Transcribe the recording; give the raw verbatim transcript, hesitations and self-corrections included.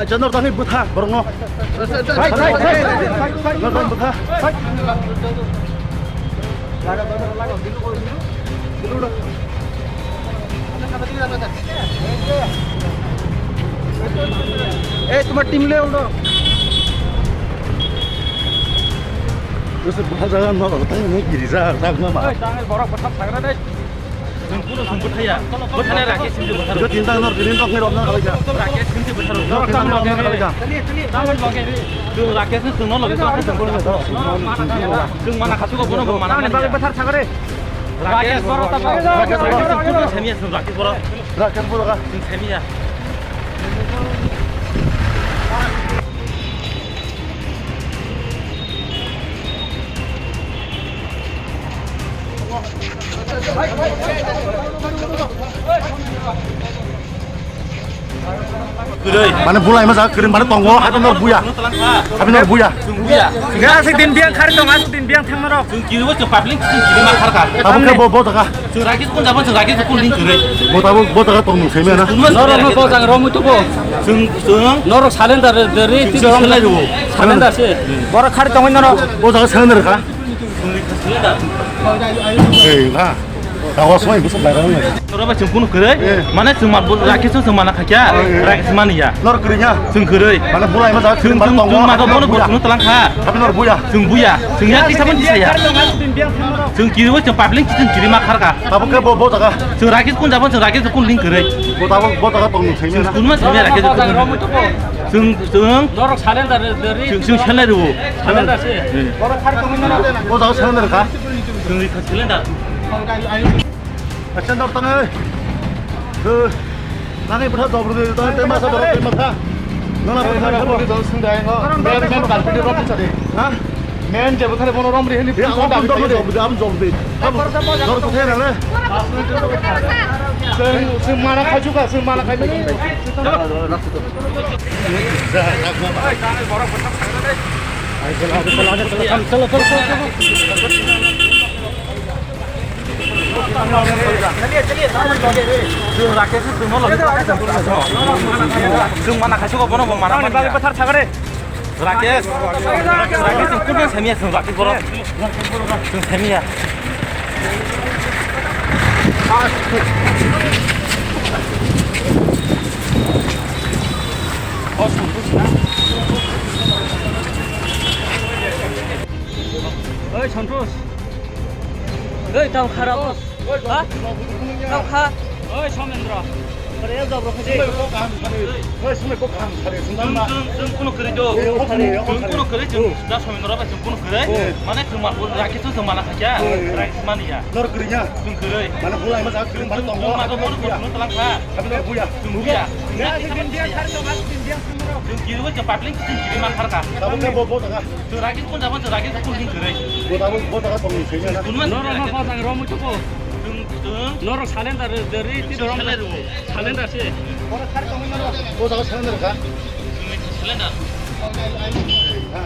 Channel tangwi bwtha borokno. Hai, hai, hai, hai, hai. Nor tang bwtha. Ei, tomar team le uno. Bwtha jaga nor tangwi girija tang ma. Ei, tang borok bwtha sagra dai. Chwng kunu chwng bwthaya. Bwthana Rakesh Singh bwtharo. Bwtha tinta nor tini tok ni rok na kalaija. Rakesh Singh bwtharo. Nor tini rok na kalaija. Chwng Rakesh Singh chwng no logi. Chwng mana khasu ko bono bo mana. Bwthar sagare. Rakesh Boro ta. Rakesh Boro. Chwng kunu samiya chwng Rakesh Boro. Rakesh Boro ka. Chwng samiya. Kwrwi. Mane bulai ma jaga kwrwi, mane tongo, habi nor buya. Habi nor buya. Chwng buya. Asik din biang khari tong, asik din biang thangma rok. Chwng kiriwo chwng public chwng kiri ma kharkha. Abo khe bo, bo jaga. Chwng Rakesh kun jabo, chwng Rakesh kun link kwrwi. Bo tabo, bo jaga tong nung semi na. Norok no bo jaga romwi tubo. Chwng, chwng. Norok salendar de ri, chwng ti norok salendar rwo. Salendar se. Borok khari tongwi norok. Bo jaga salendar kha. Ei, ha. Tawa soi, busuk bai rang. Noro ba chwng kunu kwrwi. Eh. Mane chwng ma Rakesh chwng mana khakya. Eh, eh. Rakesh mani ya. Nor kwrwi ya. Chwng kwrwi. Mane bulai ma jaga chwng, chwng, chwng ma bono bo kunu talang kha. Tapi nor buya. Chwng buya. Chwng ya kisa ban kisa ya. Chwng kiriwo chwng public chwng kiri ma kharkha. Abo khe bo, bo jaga. Chwng Rakesh kun jabo chwng Rakesh kun link kwrwi. Bo tabo, bo jaga tong nung semi na. Kun ma semi Rakesh. Chwng, chwng. Norok salendar de ri. Chwng, chwng salendar rwo. Salendar se. Hmm. Borok khari tongwi norok. Bo jaga salendar kha. Chwng ri kha cylinder. Action dok tang ai. He. Nani bwtha dok bwtha dok tei masa borok tei masa. Nana bwtha dok bwtha dok sing dai ngo. Men men kalpiti rok ni sadi. Ha? Men je bwtha bono rom ri hini. Ya, am dok bwtha dok bwtha am dok bwtha. Dok bwtha na le. Sing sing mana khai chuka sing mana khai. Chalo, chalo, chalo, chalo. Chwng Rakesh chwng no logi. Chwng mana khaisuk bono bo mana mani bagwi bwthar sagare. Rakesh. Rakesh chwng kunu samiya chwng Rakesh borok. Chwng samiya. Oi, Santosh. Oi, tamo kha rok. Ha? Tamo kha. Oi, Somendra. Ore, jabra khaje. Oi, sumai kok kaham sare, sumai ma. Chwng, chwng, chwng kunu kwrwi do. Chwng kunu kwrwi, chwng da Somendra bai chwng kunu kwrwi. Mane chwng ma, Rakesh chwng mana khaja. Rakesh mani ya. Nor kwrwi ya. Chwng kwrwi. Mane bulai ma jak kwrwi, mane tongo. Chwng ma, tongo, tongo, talang kha. Abi nor buya. Chwng buya. Ya, din dia khar to, mas din dia khar. Chwng kiri, chwng public, chwng kiri ma khar kha. Tabuk khe bo, bo tanga. Chwng Rakesh kun jabo, chwng Rakesh kun link kwrwi. Bo tabuk bo tanga tong ni senya na. Norok ma bo tang rom tu ko. Chwng, chwng. Norok salendar de ri ti norok. Salendar se. Bo jaga salendar kha. Salendar. Ha.